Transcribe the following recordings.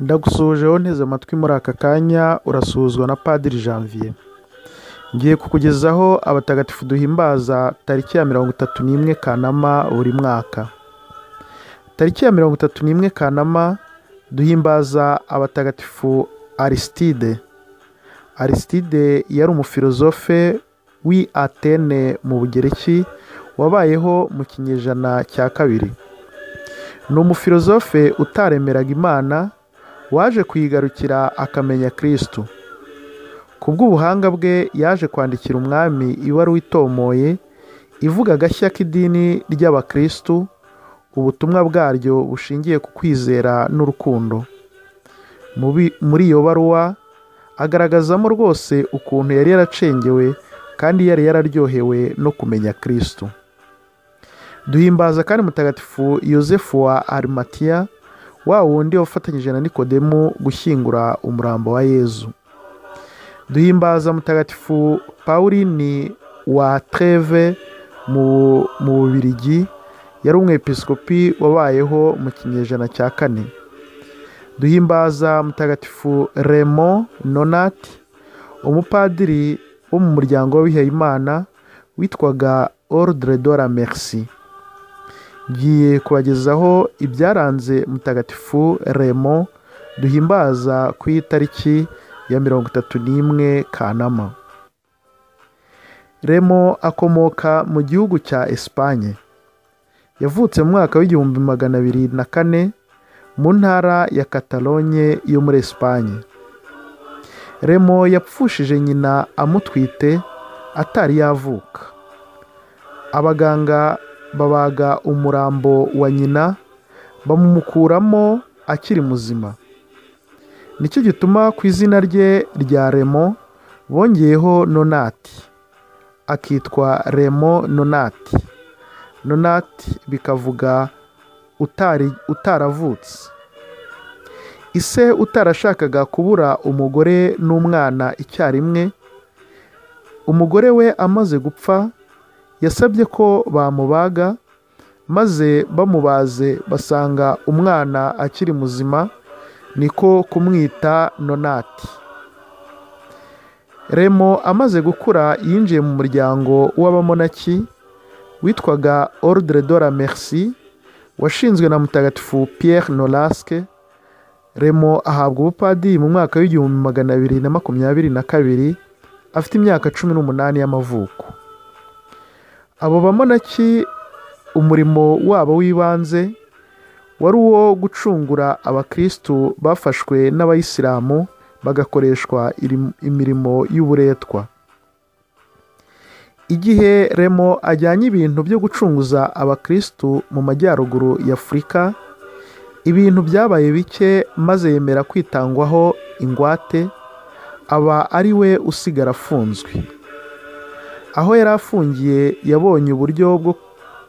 Ndagusuhuje nteze amatwi muri aka kanya, urasuhuzwa na Padiri Janvier. Ngiye kukugezaho abatagatifu duhimbaza tariki ya 31 Kanama buri mwaka. Tariki ya 31 Kanama duhimbaza abatagatifu Aristide. Aristide yari umufilozofe w'i Atene mu Bugereki, wabayeho mu kinyejana cya kabiri. Ni umufilozofe utaremeraga Imana, waje kuyigarukira akamenya Kristu. Ku bw'ubuhanga bwe yaje kwandikira umwami ibaruwa itomoye ivuga agashya k'idini ry'Abakristu, ubutumwa bwaryo bushingiye ku kwizera n'urukundo. Muri iyo baruwa agaragazamo rwose ukuntu yari yaracengewe kandi yari yararyohewe no kumenya Kristu. Duhimbaza kandi Mutagatifu Yozefu wa Arimatiya, wa wundi wafatanyije na Nikodemu gushyingura umurambo wa Yezu. Duhimbaza Mutagatifu Pauline wa Treve mu Bubiligi, yari umwepiskopi wabayeho mu kinyejana cya kane. Duhimbaza Mutagatifu Raymond Nonat, umupadiri wo mu muryango w'abihayimana witwaga Ordre de la Merci. Ngiye kubagezaho ibyaranze Mutagatifu Raymond duhimbaza ku itariki ya 31 Kanama. Raymond akomoka mu gihugu cya Espagne. Yavutse mu mwaka w'1204 mu ntara ya Catalogne yo muri Espagne. Raymond yapfushije nyina amutwite atari yavuka. Abaganga babaga umurambo wa nyina bamumukuramo akiri muzima. Nicyo gituma ku izina rye rya Raymond bongeyeho Nonati, akitwa Raymond Nonati. Nonati bikavuga utaravutse. Ise utarashakaga kubura umugore n'umwana icyarimwe, umugore we amaze gupfa yasabye ko bamubaga, maze bamubaze basanga umwana akiri muzima, niko kumwita Nonati. Raymond amaze gukura yinjiye mu muryango w'abamonaki witwaga Ordre de la Merci, washinzwe na Mutagatifu Pierre Nolasque. Raymond ahabwa ubupadiri mu mwaka w'1222 afite imyaka 18 y'amavuko. Abo bamonaki umurimo wabo w'ibanze wari uwo gucungura abakristu bafashwe n'abayisilamu bagakoreshwa imirimo y'uburetwa. Igihe Raymond ajyanye ibintu byo gucunguza abakristu mu majyaruguru ya Afurika, ibintu byabaye bike maze yemera kwitangwaho ingwate, aba ari we usigara afunzwe. Aho yari afungiye yabonye uburyo bwo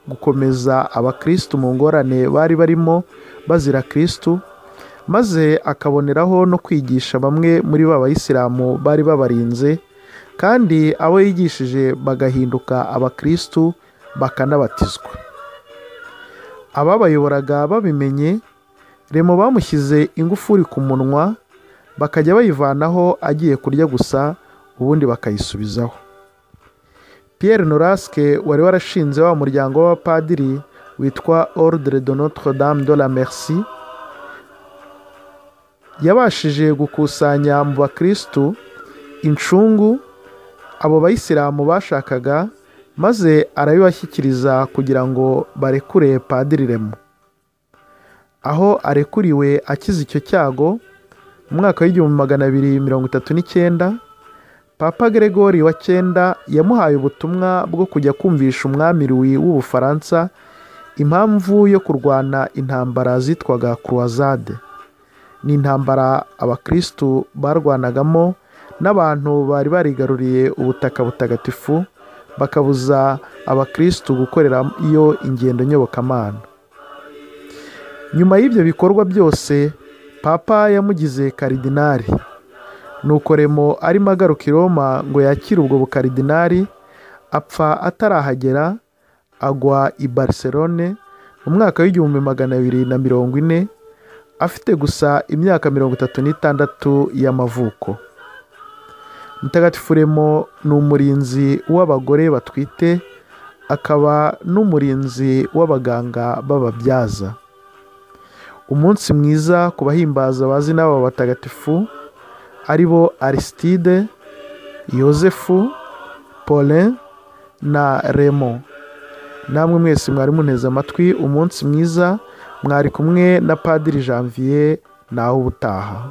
gukomeza abakristu mu ngorane bari barimo bazira Kristu, maze akaboneraho no kwigisha bamwe muri ba bayisilamu bari babarinze, kandi abo yigishije bagahinduka abakristu bakanabatizwa. Ababayoboraga babimenye, Raymond bamushyize ingufuri ku munwa, bakajya bayivanaho agiye kurya gusa, ubundi bakayisubizaho. Pierre Nolasque wari warashinze wa muryango w'abapadiri witwa Ordre de Notre Dame de la Merci, yabashije gukusanya mu bakristu incungu abo bayisilamu bashakaga, maze arabibashyikiriza kugira ngo barekure Padiri Raymond. Aho arekuriwe akize icyo cyago, mu mwaka w'1239 Papa Gregori wa 9 yamuhaye ubutumwa bwo kujya kumvisha umwami Louis w'Ubufaransa impamvu yo kurwana intambara zitwaga Croisade. Ni intambara abakristu barwanagamo n'abantu bari barigaruriye ubutaka butagatifu, bakabuza abakristu gukorera iyo ingendo nyobokamana. Nyuma y'ibyo bikorwa byose, Papa yamugize karidinari. Nuko Raymond arimo agaruka i Roma ngo yakire ubwo bukaridinari, apfa atarahagera, agwa i Barcelone mu mwaka w'1240 afite gusa imyaka 36 y'amavuko. Mutagatifu Remo ni umurinzi w'abagore batwite, akaba n'umurinzi w'abaganga b'ababyaza. Umunsi mwiza ku bahimbaza bazi n'aba batagatifu ari bo Aristide, Yozefu, Paulin na Remo. Namwe mwese mwari munteze amatwi, umunsi mwiza. Mwari kumwe na Padiri Janvier, naho ubutaha.